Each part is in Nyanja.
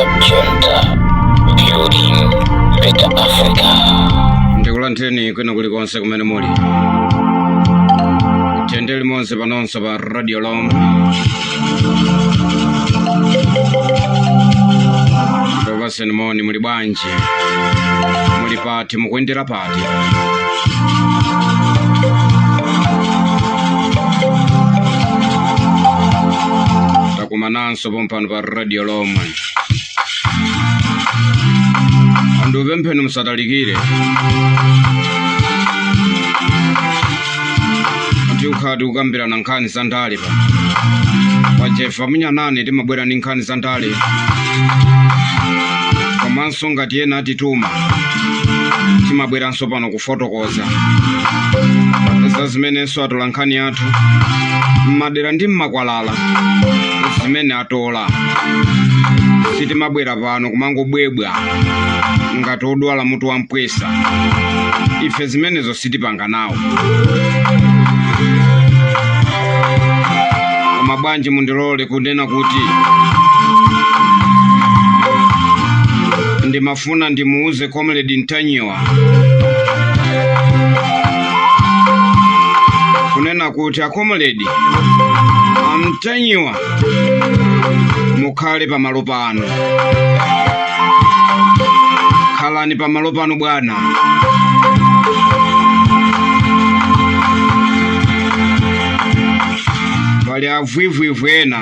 Agenda, building better Africa. Ndikulandireni kwina kulikonse kumene muli. Tiyende limodzi panonso pa Radio Lomwe. Ndikupatseni moni. Muli bwanji? Muli pati? Mukuyendera pati? Takumananso pompano pa Radio Lomwe. Ndikupempheni musatalikire. Tikukhala tikukambirana nkhani za ndale pa pajefa munyanane. Timabwera ndi nkhani za ndale, komanso ngati ena atituma, timabweranso pano kufotokoza za zimenenso atola nkhani yathu m'madera ndi m'makwalala zimene atola. Sitimabwera pano kumangobwebwa ngati odwala mutu wa mpwesa. Ife zimenezo sitipanga nawo. Koma bwanji mundilole kunena kuti ndimafuna ndimuuze Comrade Ntanyiwa kunena kuti, a Comrade Mtanyiwa, mukhale pamalo pano, khalani pamalo pano bwana. Pali avwivwivwi ena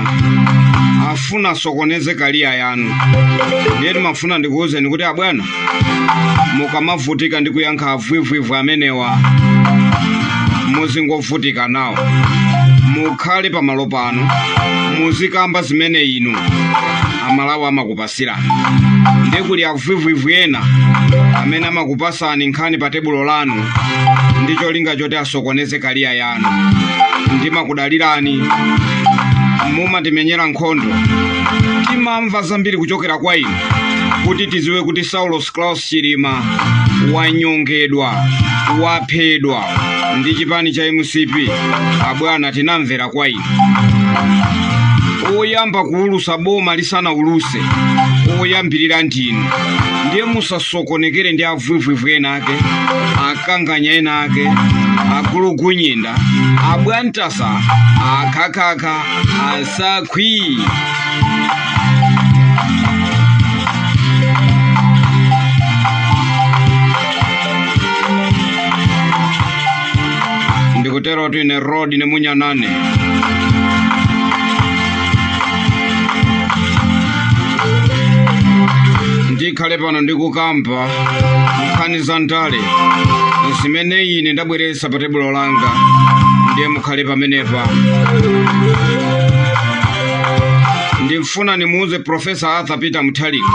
afuna asokoneze career yanu. Ndiye timafuna ndikuwuzeni kuti, abwana, mukamavutika ndi kuyankha avwivwivwi amenewa, muzingovutika nawo. Mukhale pamalo pano, muzikamba zimene inu Amalawi amakupasirani. Ndiye kuli avwivwivwi ena amene amakupasani nkhani pa tebulo lanu ndi cholinga choti asokoneze career yanu. Ndimakudalirani, mumatimenyera nkhondo. Timamva zambiri kuchokera kwa inu kuti tiziwe kuti Saulos Klaus Chilima wanyongedwa, waphedwa ndi chipani cha MCP. Abwana, tinamvera kwa inu. Oyamba kuulusa boma lisanauluse, oyambirira ndinu. Ndiye musasokonekere ndi avwivwivwi ena ake, akanganya ena ake, agulugunyinda, abwantasa, akhakakha, asakhwi. Ndikutero ine Rod Nemunyanane. Ndikhale pano ndikukamba nkhani za ndale zimene ine ndabweretsa pa tebulo langa. Ndiye mukhale pamenepa. Ndimfuna nimuuze Professor Arthur Peter Mutharika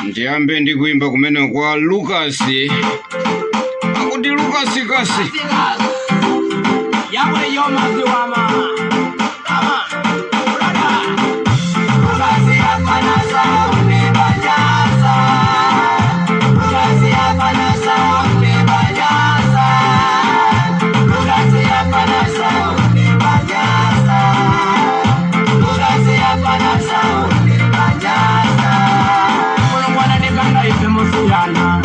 ndiyambe ndi kuimba kumene kwa Lucas, akuti Lucas kasi. Yabwe yo maziwama. Come on, brother. Lucas afanasa unebanyasa. Lucas afanasa unebanyasa. Lucas afanasa unebanyasa. Lucas afanasa unebanyasa. Mulungu anatipanga ife mosiyana,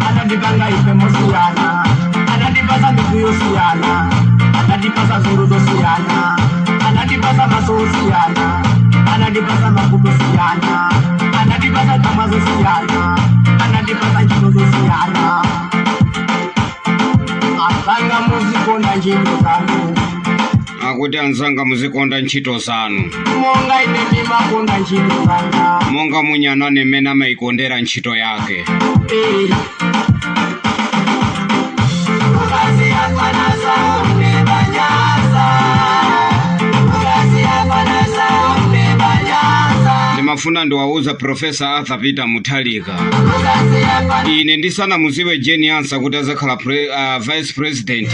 anatipanga ife mosiyana, anatipasa mitu yosiyana, anatipasa zuru zosiyana, anatipasa maso osiyana, anatipasa makutu osiyana, anatipasa kama zosiyana, anatipasa ntchito zosiyana. Asanga muzikonda ntchito zanu. Akuti, anzanga, muzikonda ntchito zanu. Monga ine ndimakonda ntchito zanga. Monga Munyanane mmene amayikondera ntchito yake. Eh. Ukazi afanasa unebanyasa. Ukazi afanasa unebanyasa. Ndimafuna ndiwauza Professor Arthur Peter Mutharika, ine ndisanamuziwe Jane Ansah kuti azakhala vice president,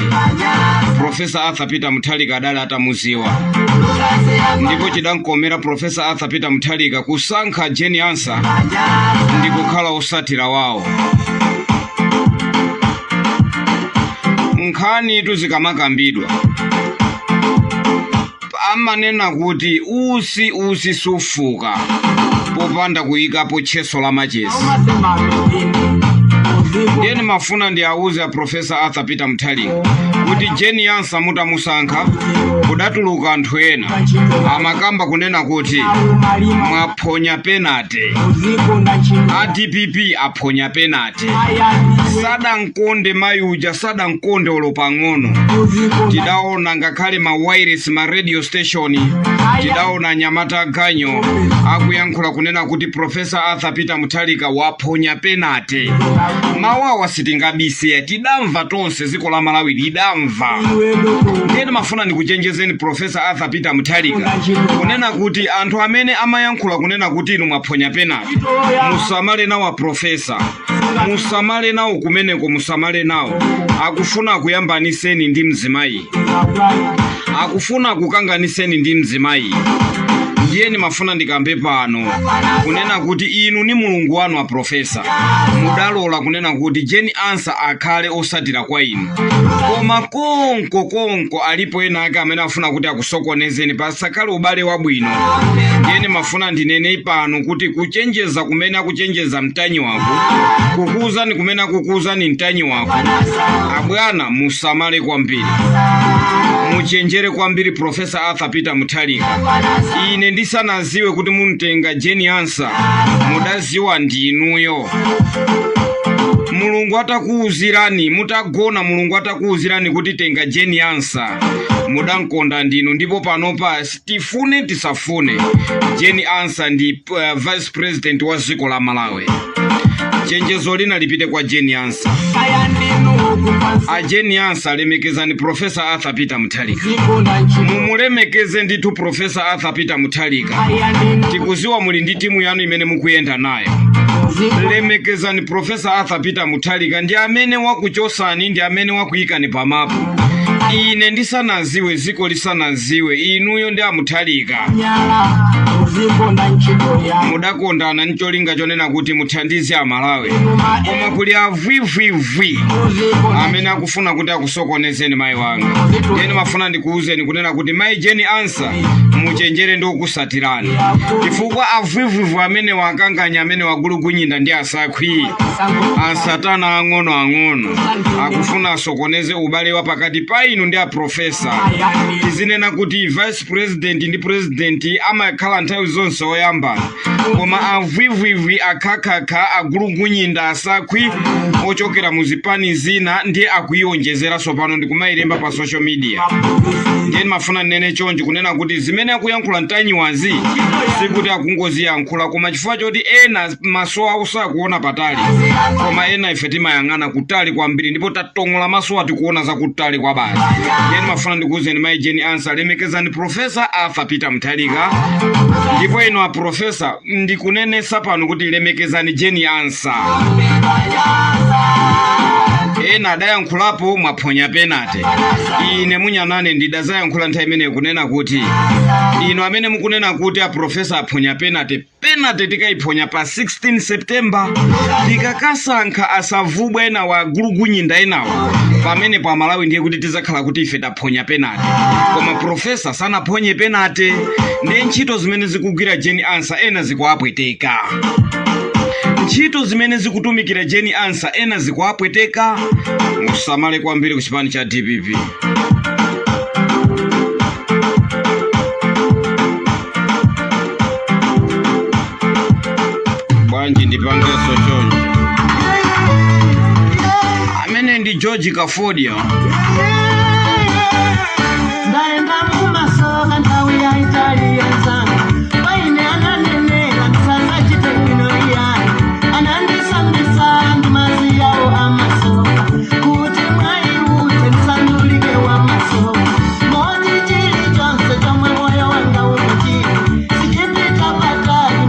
Professor Arthur Peter Mutharika adali atamuziwa, ndipo chidankomera Professor Arthur Peter Mutharika kusankha Jane Ansah ndi kukhala osatira wawo. Nkhani tuzikamakambidwa amanena kuti usi sufuka popanda kuyikapo tcheso la machesi. Ndiye ndimafuna ndiawuze a Professor Arthur Peter Mutharika kuti Jane Ansah mutamusankha, kudatuluka anthu ena amakamba kunena kuti mwaphonya penalty, a DPP aphonya penalty, sadankonde mayi uja, sadankonde olo pang'ono. Tidaona ngakhale ma wireless, ma radio station, tidaona anyamata aganyo akuyankhula kunena kuti Professor Arthur Peter Mutharika waphonya penalty. Mawu awa sitingabise, tidamva tonse, dziko la Malawi lidamva. Ndiye ndimafuna ndikuchenjezeni, Professor Arthur Peter Mutharika, kunena kuti anthu amene amayankhula kunena kuti inu mwaphonya penalty, musamale nawo. A professor, musamale nawo kumeneko, musamale nawo. Akufuna kuyambaniseni ndi mzimayi, akufuna kukanganiseni ndi mzimayi. Ndiye ndimafuna ndikambe pano kunena kuti inu ni Mulungu wanu, a professor, mudalola kunena kuti Jane Ansah akhale osatira kwa inu, koma konko konko alipo ena ake amene afuna kuti akusokonezeni pasakhale ubale wabwino. Ndiye ndimafuna ndinene pano kuti kuchenjeza kumene akuchenjeza mtanyi wako, kukuuzani kumene akukuuzani mtanyi wako, abwana, musamale kwambiri, muchenjere kwambiri. Professor Arthur Peter Mutharika, ine ndisanaziwe kuti muntenga Jane Ansah, mudaziwa ndinuyo. Mulungu atakuwuzirani mutagona, Mulungu atakuwuzirani kuti tenga Jane Ansah, mudankonda ndinu. Ndipo panopa, tifune tisafune, Jane Ansah ndi vice president wa dziko la Malawi. Chenjezo lina lipite kwa Jane Ansah. A Jane Ansah, lemekezani Professor Arthur Peter Mutharika, mumulemekeze ndithu Professor Arthur Peter Mutharika. Tikuziwa muli ndi timu yanu imene mukuyenda nayo. Lemekezani Professor Arthur Peter Mutharika, ndi amene wakuchosani, ndi amene wakuyikani pamapu. Ine ndisanaziwe, ziko lisanaziwe, inuyo ndi amutharika mudakondana ncholinga chonena kuti muthandize Amalawi, koma kuli avwivwivwi amene akufuna kuti akusokonezeni mayi wanga. Ndiye ndimafuna ndikuwuzeni kunena kuti mayi Jane Ansah, muchenjere ndi okusatirani, chifukwa avwivwivwi amene wakanganya, amene wagulugunyinda ndi asakhwi, asatana ang'ono-ang'ono, akufuna asokoneze ubale wa pakati pa inu ndi aprofessor. Tizinena kuti vice president ndi president amakhala nthawi zonse oyambana, koma avwivwivwi, akhakhakha, agulugunyinda, asakhwi ochokera mu zipani zina ndiye akuyionjezeranso pano ndikumayilemba pa social media. Ndiye ndimafuna ndinene chonchi kunena kuti zimene akuyankhula mtanyiwazi sikuti akungoziyankhula, koma chifukwa choti ena maso awo sakuona patali, koma ena ife timayang'ana kutali kwambiri ndipo tatong'ola maso atikuona zakutali kwa basi. Ndiye ndimafuna ndikuwuzeni mayi Jane Ansah, lemekezani Professor Arthur Peter Mutharika, ndipo inu a professor, ndikunenesa pano kuti lemekezani Jane Ansah. Ena adayankhulapo mwaphonya penalty. Ine munyanane ndidazayankhula nthawi imeneyo kunena kuti inu amene mukunena kuti a professor aphonya penalty, penalty tikayiphonya pa 16 September tikakasankha asavubwa enawa, agulugunyinda enawa. Pamene pa Malawi ndiye kuti tizakhala kuti ife taphonya penalty, koma professor sanaphonye penalty. Ndiye ntchito zimene zikugwira Jane Ansah ena zikuapweteka, ntchito zimene zikutumikira Jane Ansah ena zikuapweteka. Musamale kwambiri ku chipani cha DPP. Bwanji ndipangenso choncho? Amene ndi George Kafodia. Ndaenda mumasoka nthawi yaitali yanzanga, paine ananenera ndisazachite bwino iyani, anandisambisa ndi madzi yawo amasoka kuti mwayi ute ndisandulike wamasoka, moti chilichonse chomwe moyo wanga ukuchita sichipita patali.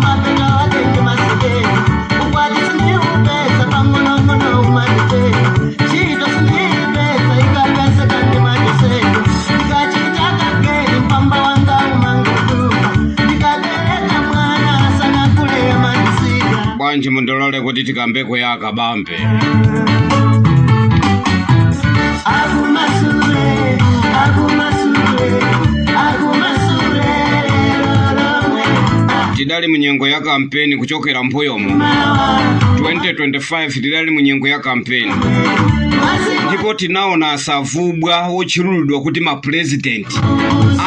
Bwanji mundilole kuti tikambeko ya akabambe. Akumasule, akumasule, akumasule lolomwe. Tidali munyengo ya kampeni kuchokera mbuyomo Mawa 2025, tidali munyengo ya kampeni ndipo tinaona asavubwa otchulidwa kuti mapurezidenti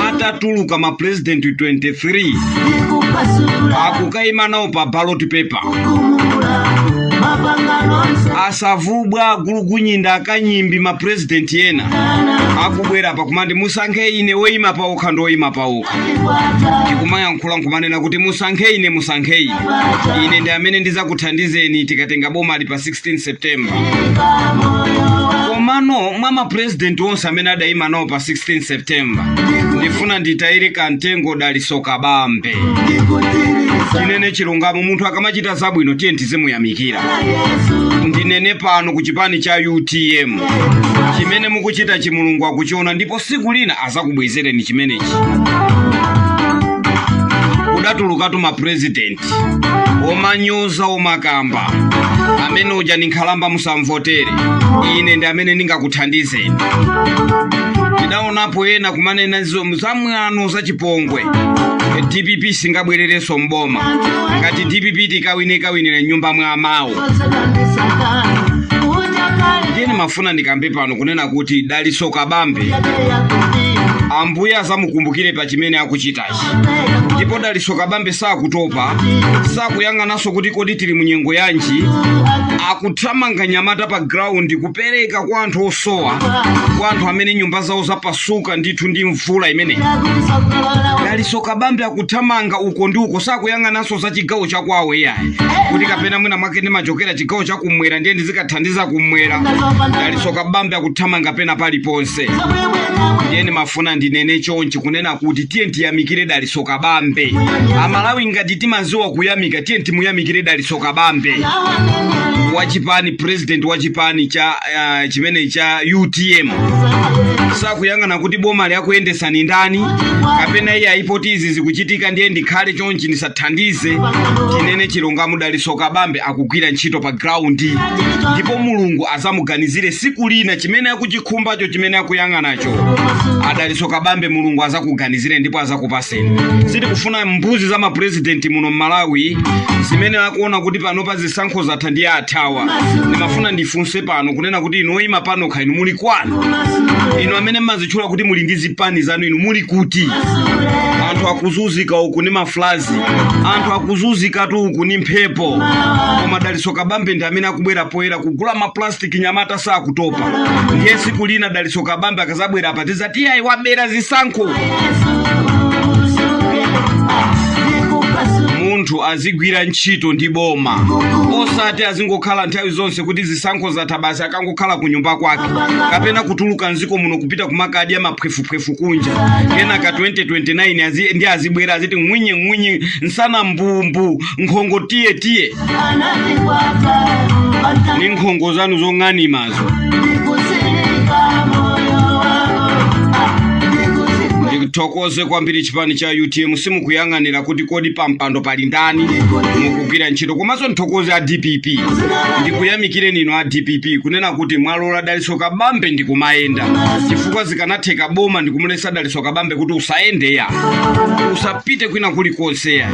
atatuluka, mapurezidenti 23 ndikupasula akukayima nawo pa ballot paper. Kumula mapangano. Asavubwa, agulugunyinda, akanyimbi, mapurezidenti ena akubwera pa kumati musankhe ine woyima paokha ndi woyima paokha, tikumayankhula nkumanena kuti musankhe ine, musankhe ine, ine ndi amene ndizakuthandizeni tikatenga bomali pa 16 September. Komano mwa mapurezidenti onse amene adayima nawo pa 16 September, ndifuna nditayire kamtengo Dalitso Kabambe. Tinene chilungamo, munthu akamachita zabwino tiye tizimuyamikira. Ndinene pano ku chipani cha UTM, chimene mukuchita chimulungu akuchiona ndipo siku lina azakubwezereni chimenechi. Kudatulukatu mapurezidenti omanyoza, omakamba amene uja ni nkhalamba, musamvotere, ine ndi amene ndingakuthandizeni. Tidaonapo ena kumanena zamwano zachipongwe, DPP singabwererenso mboma, ngati DPP tikawine ikawinire nyumba mwa amawo. Ndiye mafuna ndikambe pano kunena kuti Dalitso Kabambe, Ambuye azamukumbukire pa chimene akuchitachi. Ndipo Dalitso Kabambe sakutopa, sakuyang'ananso kuti kodi tili munyengo yanji. Akuthamanga nyamata pa ground kupereka kwa anthu osowa, kwa anthu amene nyumba zawo zapasuka ndithu ndi mvula imeneyi. Dalitso Kabambe akuthamanga uko ndi uko, sakuyang'ananso za chigawo chakwawo iyayi, kuti kapena mwina mwake ndimachokera chigawo chakumwera ndiye ndizikathandiza kumwera. Dalitso Kabambe akuthamanga pena paliponse. Ndiye ndimafuna ndinene chonchi kunena kuti tiye tiyamikire Dalitso Kabambe. Amalawi, ngati timaziwa kuyamika, tiye timuyamikire Dalitso Kabambe wachipani, president wa chipani cha chimene cha UTM. Sakuyang'ana kuti boma lyakuyendesani ndani kapena iye ayipoti izi zikuchitika ndiye ndikhale chonchi ndisathandize. Tinene chilungamo, Dalitso Kabambe akugwira ntchito pa ground ndipo Mulungu azamuganizire siku lina chimene akuchikhumbacho, chimene akuyang'anacho. Adalitso Kabambe, Mulungu azakuganizire ndipo azakupaseni. Sitikufuna mbuzi za mapurezidenti muno mmalawi zimene akuona kuti panopa zisankho zatha ndiye athawa. Ndimafuna ndifunse pano kunena kuti inu oyima panokha, inu muli kwanu? Inu amene mmazitchula kuti muli ndi zipani zanu, inu muli kuti? Anthu akuzunzika uku ndi ma floods, anthu akuzunzikatu uku ndi mphepo, koma Dalitso Kabambe ndi amene akubwera poyera kugula maplastic. Nyamata sakutopa. Ndiye siku lina Dalitso Kabambe akazabwera apa tizati ayi, wabera zisankho. Munthu azigwira ntchito ndi boma, osati azingokhala nthawi zonse kuti zisankho zatha basi akangokhala ku nyumba kwake kapena kutuluka mdziko muno kupita kumakadi ya maphwefuphwefu kunja, kenaka 2029 ndi azibwera aziti ng'winye ng'winye, nsana mbumbu, nkhongo tiye tiye. Ni nkhongo zanu zong'animazo. Ndithokoze kwambiri chipani cha UTM, simukuyang'anira kuti kodi pampando pali ndani, mukugwira ntchito. Komanso nthokoze a DPP, ndikuyamikire nino a DPP kunena kuti mwalola Dalitso Kabambe ndikumayenda, chifukwa zikanatheka boma ndikumulesa Dalitso Kabambe kuti usayende ya, usapite kwina kulikonse ya.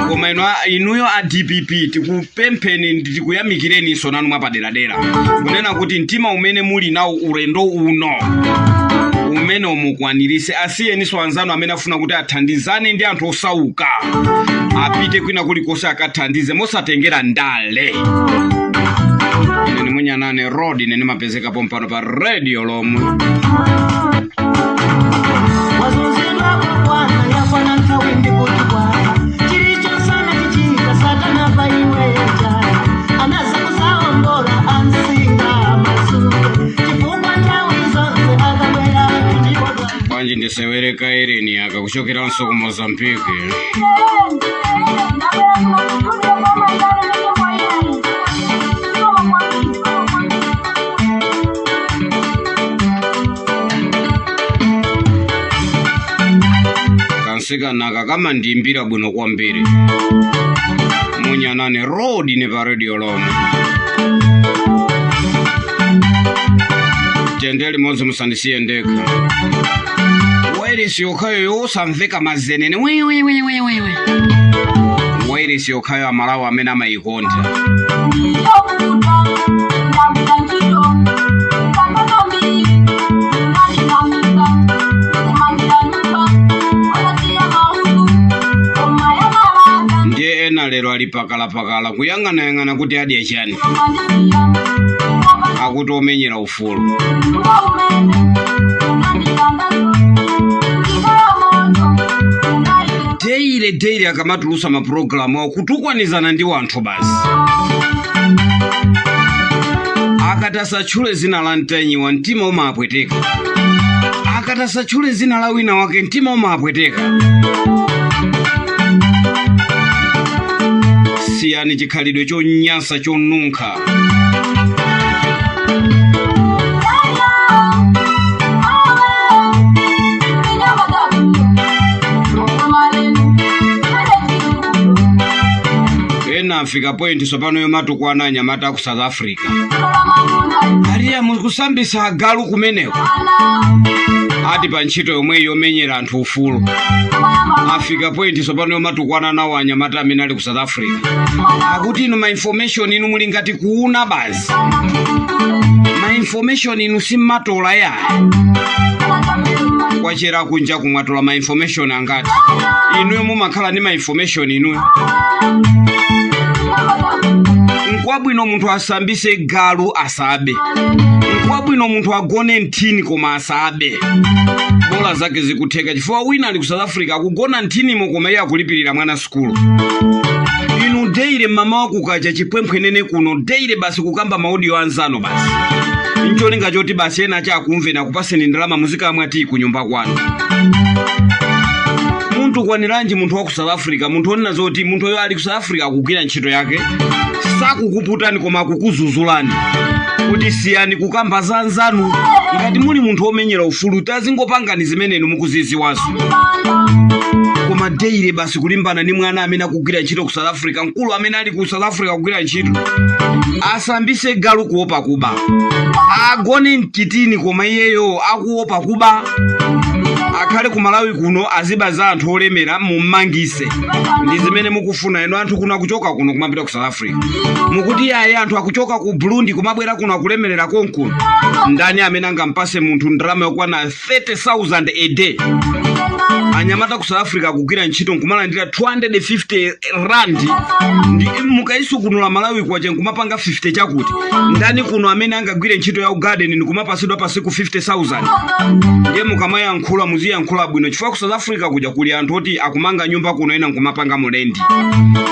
Koma ino inuyo a DPP, tikupempheni, tikuyamikireninso nanu mwapaderadera kunena kuti mtima umene muli nawo ulendo uno umene umukwanirise. Asiyeninso anzanu amene afuna kuti athandizane ndi anthu osauka apite kwina kulikonse akathandize mosatengera ndale. Ine ni Munyanane Road, ine ndimapezekapo mpano pa radio lomwe. Wazunzidwa kukwana, yakwana nthawi ndikuti kwana. Chilichonse chichita satana pa iwe chana anaza kusaongola ansinga masuke chifukwa nthawi zonse akabwera kutibodwa. Bwanji ndisewere kaireni aka kuchokeranso ku Mozambique. Kansikanaka kamandiimbira bwino kwambiri. Munyanane road ne pa radio lomwe. Tiyende limodzi, musandisiye ndekha. Wairesi yokhayo yosamveka mazenene wiwiwiwiwi, wairesi yokhayo Amalawi amene amayikonda. Ndiyokuta ndagwira ntchito zaka zambiri, ndinandinamisa ndizimangira nyumba osatiya mautu koma yamalata. Ndiye ena lero ali pakalapakala kuyang'anayang'ana kuti adye chani. Mandisiya. Akuti omenyera ufulu. Umene unandilandazo ndikaya moto ungaite. Daily daily akamatulusa mapulogalamu awo kutukwanizana ndi wanthu basi. Akati asatchule zina la Mtanyiwa, mtima umapweteka. Akati asatchule zina la wina wake, mtima umapweteka. Siyani chikhalidwe chonyansa, chonunkha. Ena afika point tsopano yomatukwana anyamata aku South Africa. Ariya mukusambisa agalu kumeneko, ati pa ntchito yomwe yomenyera anthu ufulu. Afika point tsopano yomatukwana nawo anyamata amene ali ku South Africa, akuti inu ma information inu muli ngati kuuna basi, ma information inu simmatola ya kwachera kunja kumwatola ma information angati? Inuyo mumakhala ndi ma information inuyo? Nkwabwino munthu asambise galu asabe, nkwabwino munthu agone mthini koma asabe. Bola zake zikutheka, chifukwa wina ali ku South Africa akugona mthinimo koma iye akulipirira mwana sukulu. Inu daily mmamawa kukacha chipwempwenene kuno, daily basi kukamba ma audio anzano basi, ncholinga choti basi ena achakumve nakupaseni ndalama muzikamwa tii kunyumba kwanu. Munthu kwaniranji munthu wa ku South Africa, munthu onena zoti munthu oyo ali ku South Africa akugwira ntchito yake, sakukuputani koma akukuzuzulani kuti siyani kukamba za anzanu. Ngati muli munthu womenyera ufulu, tazingopangani zimene inu mukuziziwazo. Koma daily basi kulimbana ndi mwana amene akugwira ntchito ku South Africa, mkulu amene ali ku South Africa kugwira ntchito. Asambise galu kuopa kuba, agone mchitini koma iyeyo akuopa kuba. Akhale ku Malawi kuno aziba za anthu olemera, mummangise. Ndi zimene mukufuna inu. Anthu kuno akuchoka kuno kumapita ku South Africa, mukuti yaye anthu akuchoka ku Burundi kumabwera kuno akulemerera konkuno. Ndani amene angampase munthu ndalama yokwana 30,000 a day? Anyamata ku South Africa akugwira ntchito nkumalandira 250 rand, ndi mukayisukunula Malawi kwacha nkumapanga 50 chakuti. Ndani kuno amene angagwire ntchito ya ugarden nkumapasidwa pasiku 50,000? Ndiye mukamayankhula muziyankhula bwino, chifukwa ku South Africa kuja kuli anthu oti akumanga nyumba kuno, ena nkumapanga mu rent.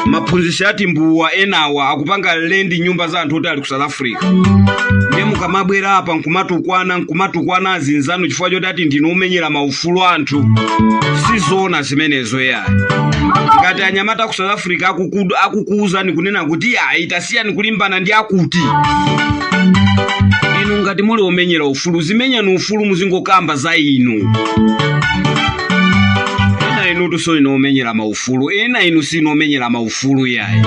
Maphunzitsi ati mbuwa, enawa akupanga rent nyumba za anthu oti ali ku South Africa. Ndiye mukamabwera apa nkumatukwana, nkumatukwana azinzanu chifukwa choti ati ndinu omenyera maufulu anthu, sizoona zimenezo yayi. Ngati anyamata ku South Africa akukuwuzani kunena kuti ayi, tasiyani kulimbana ndi akuti, inu ngati muli omenyera ufulu, zimenyani ufulu, muzingokamba za inu. Ena inu so inu omenyera maufulu, ena inu sinu omenyera maufulu yayi.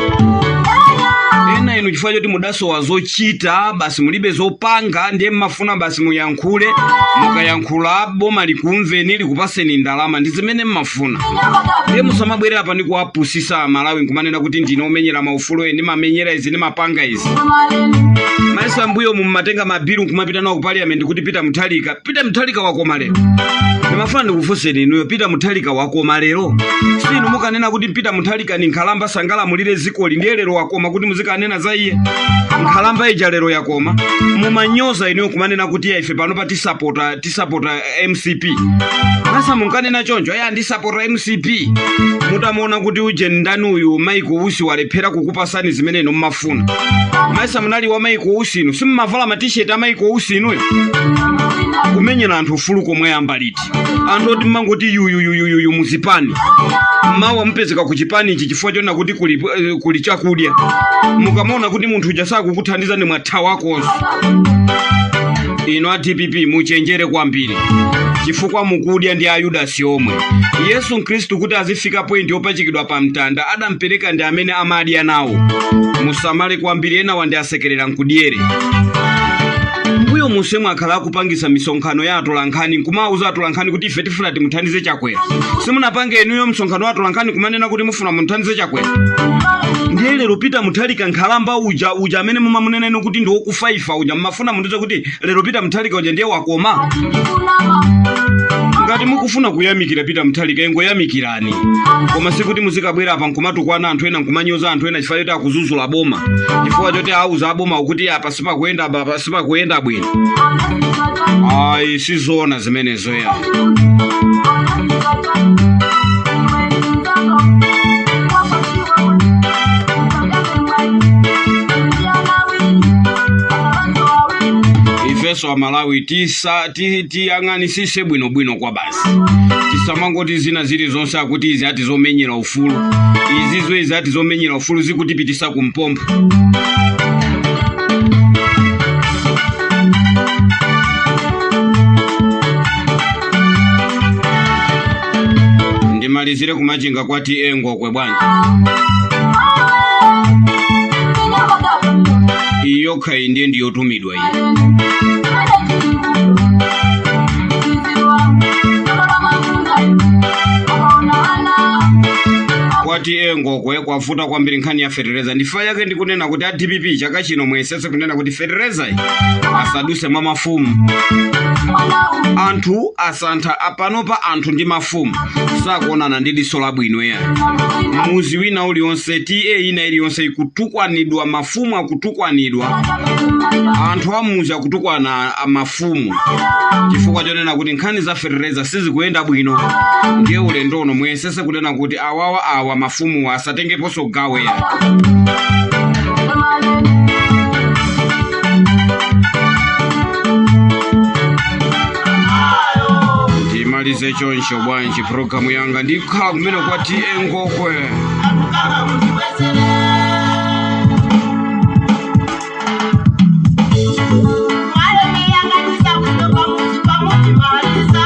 Ena inu chifukwa choti mudasowa zochita basi, mulibe zopanga, ndiye mmafuna basi muyankhule. Mukayankhula boma likumveni, likupaseni ndalama, ndi zimene mmafuna. Ndiye musamabwere apa ndi kuwapusisa Amalawi nkumanena kuti ndine omenyera maufulu, eni ndimamenyera izi, ndimapanga izi. Maisa mbuyo mummatenga mabilu nkumapita nawo ku parliament kuti Peter Mutharika, Peter Mutharika wakoma lero? Ndimafuna ndikufunseni inuyo, Peter Mutharika wakoma lero? Sinu mukanena kuti Peter Mutharika ni nkhalamba, sangalamulire zikoli, ndiye lero wakoma kuti muzikanena za iye? Nkhalamba ija lero yakoma? Mumanyoza inuyo kumanena kuti ya ife pano pa tisapota MCP. Masa munkanena choncho, aya ndisapota MCP. Mutamuona kuti uje ndani uyu Michael Usi walephera kukupasani zimene inu mmafuna. Maisa munali wa Michael Usi inu, simmavala ma T-shirt a Michael Usi inuyo? Kumenyera anthu ufulu komwe yamba liti? Anthu oti mmangoti yuyuyuyuyu muzipani, mawa mupezeka ku chipani ichi chifukwa chonena kuti kuli chakudya. Mukamaona kuti munthu uja sakukuthandiza, ni mwathawakonso. Inu a DPP muchenjere kwambiri. Chifukwa mukudya ndi Ayudasi omwe. Yesu Khristu kuti azifika point yopachikidwa pa mtanda, adampereka ndi amene amadya nawo. Musamale kwambiri, enawa ndi asekerera nkudyere. Mbuyo musemu akhala akupangisa misonkhano ya atolankhani, nkumawuza atolankhani kuti ife tifuna timuthandize Chakwera. Simunapange inuyo msonkhano wa atolankhani kumanena kuti mufuna muthandize Chakwera? Ndiye lero Peter Mutharika, nkhalamba uja, uja amene mumamunena inu kuti ndi wokufaifa uja, mmafuna mundize kuti lero Peter Mutharika uja ndiye wakoma? Ngati mukufuna kuyamikira Peter Mutharika, ingoyamikirani, koma sikuti muzikabwera apa nkumatukwana anthu ena, nkumanyoza anthu ena chifukwa choti akuzuzula boma, chifukwa choti auza aboma kuti apa sipakuyenda, apa sipakuyenda bwino. Ayi, sizoona zimenezo ya. Ifenso Amalawi tiyang'anisise bwinobwino kwa basi. Tisamangoti zina zilizonse akuti izi ati zomenyera ufulu, izizo izi ati zomenyera ufulu, zikutipitisa kumpompo. Ndimalizire kumachinga kwa T/A Ngokwe bwanji. Iyi yokha iyi ndiye ndiyotumidwa iyi. Kwa T/A Ngokwe kwavuta kwambiri nkhani ya fetereza. Ndifa yake ndikunena kuti a DPP chaka chino muyesetse kunena kuti fetereza iyi asaduse mwa mafumu. Anthu asantha apanopa, anthu ndi mafumu sakuonana ndi diso labwino ya. Muzi wina uliwonse, T/A ina iliyonse ikutukwanidwa, mafumu akutukwanidwa, anthu amuzi akutukwana mafumu chifukwa chonena kuti nkhani za fetereza sizikuyenda bwino. Ndiye ulendo uno muyesese kunena kuti awawa awa mafumu asatengeponso gawo ya. Ndimalize choncho bwanji programu yanga, ndikhala kumene kwa T/A Ngokwe. Akukanga mundiwezere. Mwaleme yanganisa bwino pamuzi pamutimaliza.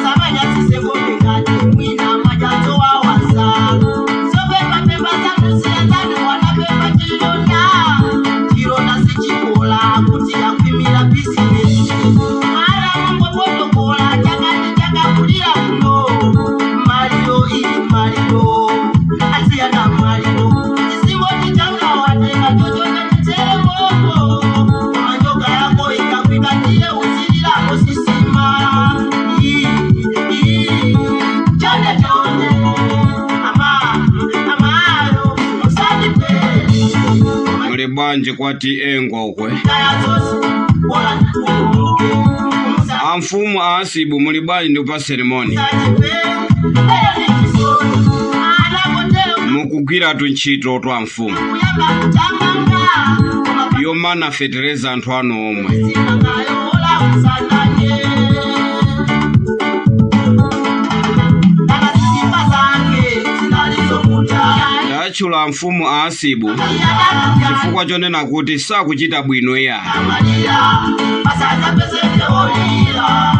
Samanya sisengombe ngati mwina majanzo wawasa. Sopepa pepa zanu zanu wanapepa chilonda. Chilonda sichikola kuti yakwimira bizinesi. Mara mungopotokola chakati chakakulira kuno. Maliro ili maliro. Asiyana maliro. Chisimbo chichangawatenga chochoka chiteremoko. Manyoka yako ikakwika ndiye usililako sisima. Ii, ii, chonde chonde. Ama, amaro, musandipe. Muli bwanji kwa T/A Ngokwe? Kaya zonse, bora ndipulumuke. Amfumu a Asibu, muli bwanji? Ndikupaseni moni. Musandipe, eyo ni chisoni. Anakotero Mukugwiratu ntchito twa mfumu kuyamba kutamanga. Koma yomana fetereza anthu anu omwe. Sinangayola usananye. Akasisimba zake zinalizokuta. Ndatchula mfumu a Asibu chifukwa chonena kuti sakuchita bwino ya. Maria, asadzapezeke olira.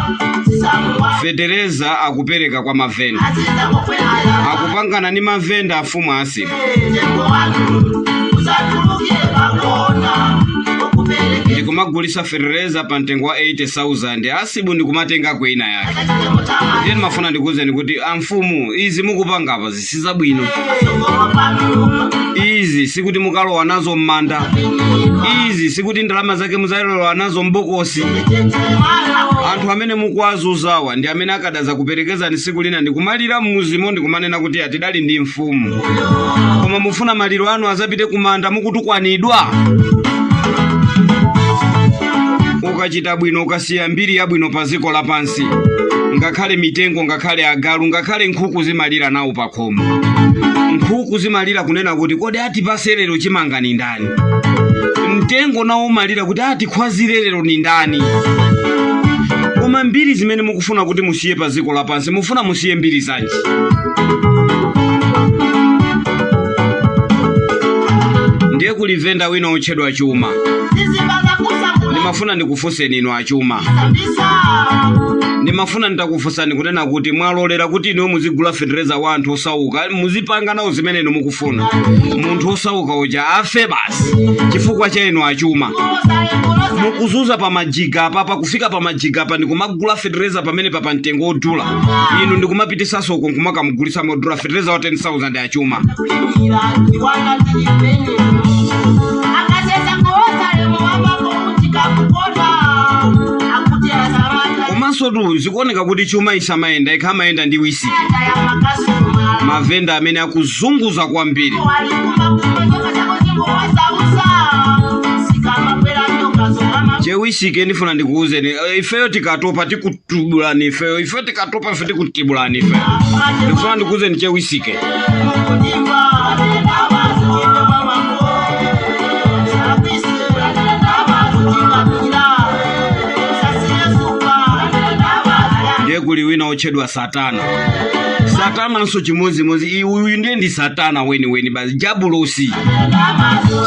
Sisamuwa Fetereza akupereka kwa mavenda, azizamukwelaya. akupangana ndi mavenda afumu a Asibu. Tengo wanu usatulukire pakona okupereke. Ndikumagulisa fetereza pa mtengo wa 80,000, Asibu ndikumatengako ina yake. Ndiye ndimafuna ndikuwuzeni kuti amfumu, izi mukupangapa zisizabwino. Izi sikuti mukalowa nazo m'manda, izi sikuti ndalama zake muzalowa nazo m'bokosi. Anthu amene mukuwazuzawa ndi amene akadaza kuperekezani siku lina ndikumalira m'muzimo, ndikumanena kuti atidali ndi mfumu. Koma mufuna maliro anu azapite kumanda mukutukwanidwa? Ukachita bwino, ukasiya mbiri yabwino pa dziko lapansi, ngakhale mitengo, ngakhale agalu, ngakhale nkhuku zimalira nawo pa khomo. Nkhuku zimalira kunena kuti kodi atipase lero chimanga ni ndani? Mtengo nawo umalira kuti atikhwazire lero ni ndani? Koma mbiri zimene mukufuna kuti musiye pa dziko lapansi, mufuna musiye mbiri zanji? Ndiye kuli venda wina otchedwa Chuma. Ndimafuna ndikufunseni inu achuma, ndimafuna nditakufunsani kunena kuti mwalolera kuti inuyo muzigula fetereza wa anthu osauka, muzipanga nawo zimene inu mukufuna, munthu osauka uja afe basi chifukwa cha inu achuma. Mukuzuza pa majiga apa, kufika pa majiga apa ndikumagula fetereza pamene pa mtengo odula, inu ndikumapitisanso uko nkumakamugulisa modula fetereza wa 10,000 achuma. Komanso tu zikuoneka kuti chuma isamayenda ikhamayenda ndi wisiki, mavenda amene akuzunguza kwambiri. Chewisike, ndifuna ndikuwuzeni, ifeyo tikatopa tikutibulani ifeyo, ifeyo tikatopa ife tikutibulani ifeyo. Ndikufuna ndikuwuzeni chewisike, ndiye kuli wina otchedwa Satana. Satananso chimodzimodzi, uyu ndiye ndi Satana weniweni basi, jabulosi,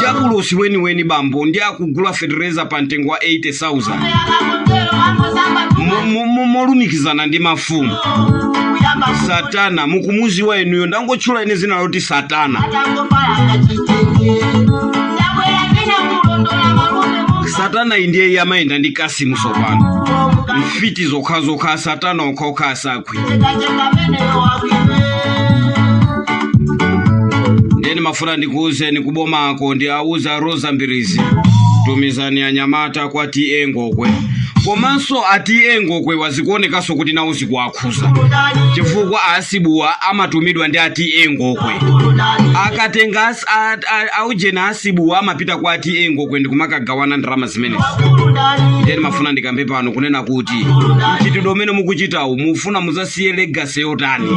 jabulosi weniweni bambo, ndiye akugula fetereza pa mtengo wa 80,000 molumikizana ndi mafumu. Satana mukumuziwa inuyo, ndangotchula ine zina loti Satana. Satana iyi ndiye iye amayenda ndi Kasimu sopano, mfiti zokhazokha, Satana okhaokha asakhwi. Ndiye ndimafuna ndikuwuzeni kubomako, ndi auza Rosa Mbirizi, tumizani anyamata kwa TA Ngokwe. Komanso a TA Ngokwe wazikuonekanso kuti nawo zikuwakhuza, chifukwa asibuwa amatumidwa ndi a TA Ngokwe. Akatenga aujena asibuwa amapita kwa a TA Ngokwe ndikumakagawana ndalama zimenezi. Ndiye ndimafuna ndikambe pano kunena kuti mchitidwe umene mukuchitawu mufuna muzasiye legacy yotani?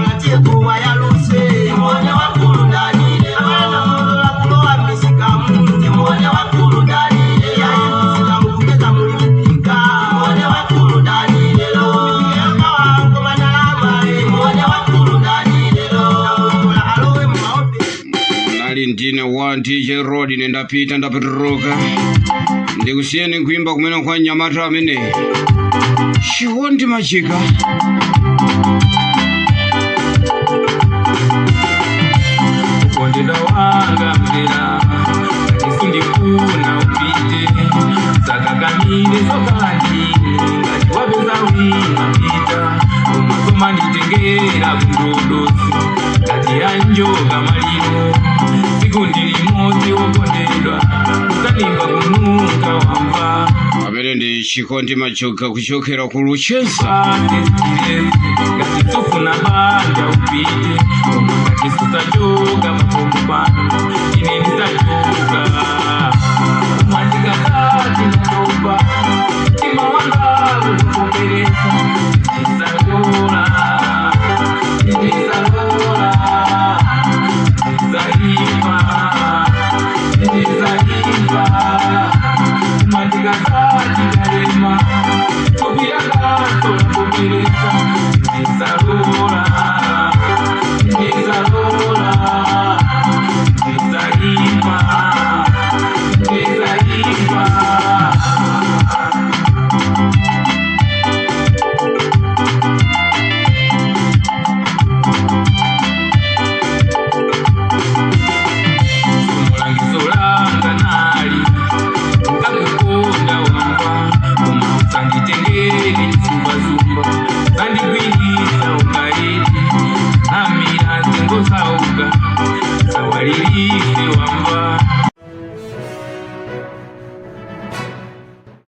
Nali ndine wa DJ Rod, ine ndapita, ndapituluka. Ndikusiyeni kuimba kumene kwa nyamata amene Chikondi Machika. Kondedwa wanga mvera, isindifuna upite, sakakamire zokalandini, ngati wapeza wina pita, umasoma nditengera kundodosi ngati yanjoka maliro, siku ndilimodzi wokondedwa usanimba kununka wamva. Amene ndi Chikondi Machoka kuchokera ku Luchenza. Ngati sufuna banja upite, koma ngati susachoka pakomo pano ine ndisachoka, mwandikakati ndatopa mtima wanga kukupoperesa, ndisalola, ndisalola, ndisaimba, ndisaimba, mwandikakati ndalema kupirakaso lapoperesa, ndisalola, ndisalola, ndisaimba, ndisaimba. Somolangizo langa nali nkakukonda wamva, koma usanditengere chisumbazumba, sandigwirisa ukaidi namira nzingosauka sawalilira.